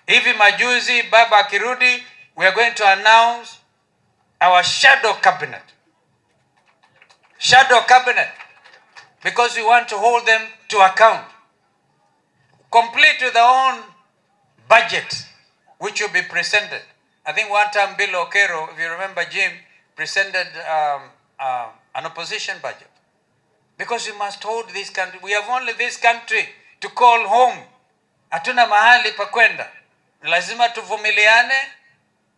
Hivi majuzi baba akirudi, we are going to announce our shadow cabinet. Shadow cabinet, because we want to hold them to account. Complete with their own budget, which will be presented. I think one time Billow Kerrow, if you remember Jim, presented an opposition budget. Because we must hold this country. We have only this country to call home. Hatuna mahali pa kwenda. Lazima tuvumiliane,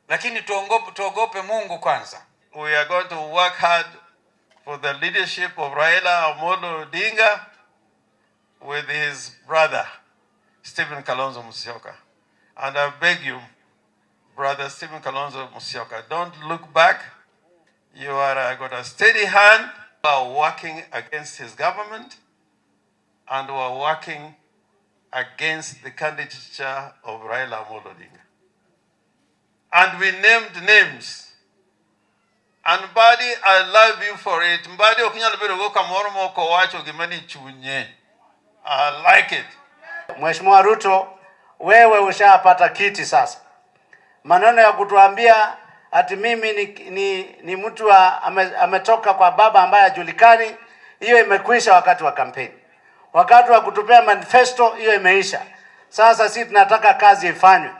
lakini tuogope, tuogope Mungu kwanza. We are going to work hard for the leadership of Raila Amolo Odinga with his brother, Stephen Kalonzo Musyoka. And I beg you, brother Stephen Kalonzo Musyoka, don't look back. You are got a steady hand. We are working against his government and we are working against the candidature of Raila Amolo Odinga. And we named names. And Mbadi, I love you for it. Mbadi ok nyal bedo go kamoro mok owacho gima ni chunye. I like it. Mheshimiwa Ruto, wewe ushapata kiti sasa. Maneno ya kutuambia ati mimi ni mtu ametoka kwa baba ambaye hajulikani, hiyo imekwisha wakati wa kampeni. Wakati wa kutupea manifesto hiyo imeisha. Sasa sisi tunataka kazi ifanywe.